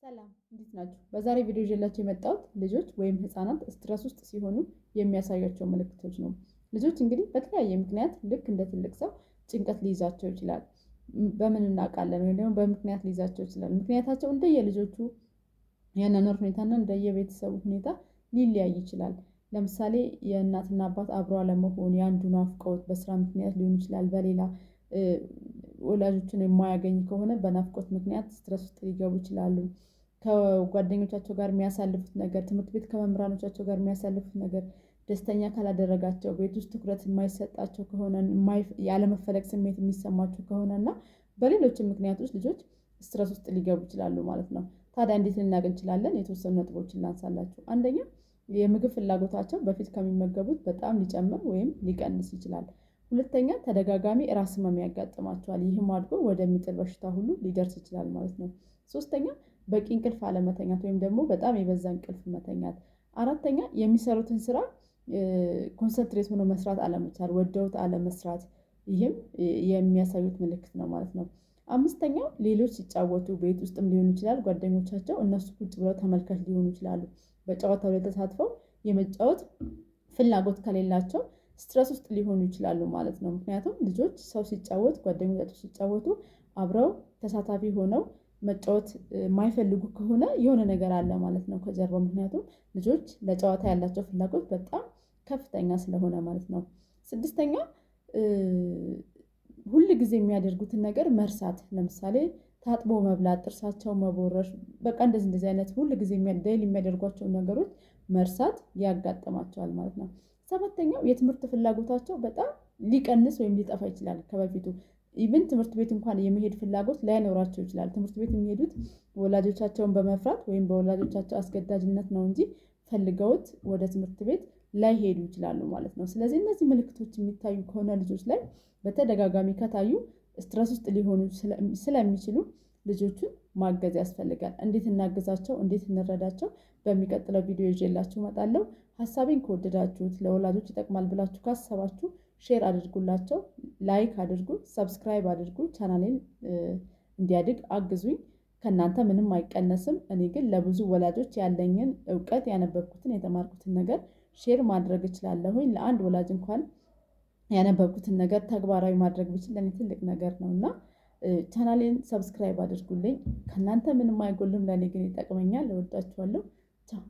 ሰላም፣ እንዴት ናችሁ? በዛሬ ቪዲዮ ይዤላችሁ የመጣሁት ልጆች ወይም ህፃናት stress ውስጥ ሲሆኑ የሚያሳያቸው ምልክቶች ነው። ልጆች እንግዲህ በተለያየ ምክንያት ልክ እንደ ትልቅ ሰው ጭንቀት ሊይዛቸው ይችላል። በምን እናውቃለን? ወይም ደግሞ በምክንያት ሊይዛቸው ይችላል። ምክንያታቸው እንደየልጆቹ የአኗኗር ሁኔታና እንደየቤተሰቡ ሁኔታ ሊለያይ ይችላል። ለምሳሌ የእናትና አባት አብሮ አለመሆን፣ የአንዱ ናፍቆት በስራ ምክንያት ሊሆን ይችላል። በሌላ ወላጆችን የማያገኝ ከሆነ በናፍቆት ምክንያት stress ውስጥ ሊገቡ ይችላሉ። ከጓደኞቻቸው ጋር የሚያሳልፉት ነገር፣ ትምህርት ቤት ከመምህራኖቻቸው ጋር የሚያሳልፉት ነገር ደስተኛ ካላደረጋቸው፣ ቤት ውስጥ ትኩረት የማይሰጣቸው ከሆነ፣ ያለመፈለግ ስሜት የሚሰማቸው ከሆነ እና በሌሎችም ምክንያቶች ልጆች stress ውስጥ ሊገቡ ይችላሉ ማለት ነው። ታዲያ እንዴት ልናውቅ እንችላለን? የተወሰኑ ነጥቦችን ላንሳላችሁ። አንደኛ፣ የምግብ ፍላጎታቸው በፊት ከሚመገቡት በጣም ሊጨምር ወይም ሊቀንስ ይችላል። ሁለተኛ፣ ተደጋጋሚ ራስ ህመም ያጋጥማቸዋል። ይህም አድጎ ወደሚጥል በሽታ ሁሉ ሊደርስ ይችላል ማለት ነው። ሶስተኛ፣ በቂ እንቅልፍ አለመተኛት ወይም ደግሞ በጣም የበዛ እንቅልፍ መተኛት። አራተኛ፣ የሚሰሩትን ስራ concentrate ሆኖ መስራት አለመቻል፣ ወደውት አለመስራት፣ ይህም የሚያሳዩት ምልክት ነው ማለት ነው። አምስተኛው፣ ሌሎች ሲጫወቱ ቤት ውስጥም ሊሆን ይችላል፣ ጓደኞቻቸው እነሱ ቁጭ ብለው ተመልካች ሊሆኑ ይችላሉ። በጨዋታው ላይ ተሳትፈው የመጫወት ፍላጎት ከሌላቸው stress ውስጥ ሊሆኑ ይችላሉ ማለት ነው። ምክንያቱም ልጆች ሰው ሲጫወት፣ ጓደኞቻቸው ሲጫወቱ አብረው ተሳታፊ ሆነው መጫወት የማይፈልጉ ከሆነ የሆነ ነገር አለ ማለት ነው ከጀርባው። ምክንያቱም ልጆች ለጨዋታ ያላቸው ፍላጎት በጣም ከፍተኛ ስለሆነ ማለት ነው። ስድስተኛ፣ ሁል ጊዜ የሚያደርጉትን ነገር መርሳት። ለምሳሌ ታጥቦ መብላት፣ ጥርሳቸው መቦረሽ፣ በቃ እንደዚህ እንደዚህ አይነት ሁል ጊዜ daily የሚያደርጓቸውን ነገሮች መርሳት ያጋጥማቸዋል ማለት ነው። ሰባተኛው፣ የትምህርት ፍላጎታቸው በጣም ሊቀንስ ወይም ሊጠፋ ይችላል ከበፊቱ። Even ትምህርት ቤት እንኳን የመሄድ ፍላጎት ላይኖራቸው ይችላል። ትምህርት ቤት የሚሄዱት ወላጆቻቸውን በመፍራት ወይም በወላጆቻቸው አስገዳጅነት ነው እንጂ ፈልገውት ወደ ትምህርት ቤት ላይሄዱ ይችላሉ ማለት ነው። ስለዚህ እነዚህ ምልክቶች የሚታዩ ከሆነ፣ ልጆች ላይ በተደጋጋሚ ከታዩ stress ውስጥ ሊሆኑ ስለሚችሉ ልጆቹን ማገዝ ያስፈልጋል። እንዴት እናግዛቸው? እንዴት እንረዳቸው? በሚቀጥለው ቪዲዮ ይዤላችሁ እመጣለሁ። ሀሳቤን ከወደዳችሁት፣ ለወላጆች ይጠቅማል ብላችሁ ካሰባችሁ share አድርጉላቸው፣ like አድርጉ፣ subscribe አድርጉ፣ ቻናሌን እንዲያድግ አግዙኝ። ከእናንተ ምንም አይቀነስም። እኔ ግን ለብዙ ወላጆች ያለኝን እውቀት፣ ያነበብኩትን፣ የተማርኩትን ነገር share ማድረግ እችላለሁኝ። ለአንድ ወላጅ እንኳን ያነበብኩትን ነገር ተግባራዊ ማድረግ ብችል ለእኔ ትልቅ ነገር ነው እና ቻናሌን subscribe አድርጉልኝ። ከእናንተ ምንም አይጎልም፣ ለእኔ ግን ይጠቅመኛል። እወዳችኋለሁ። ቻው።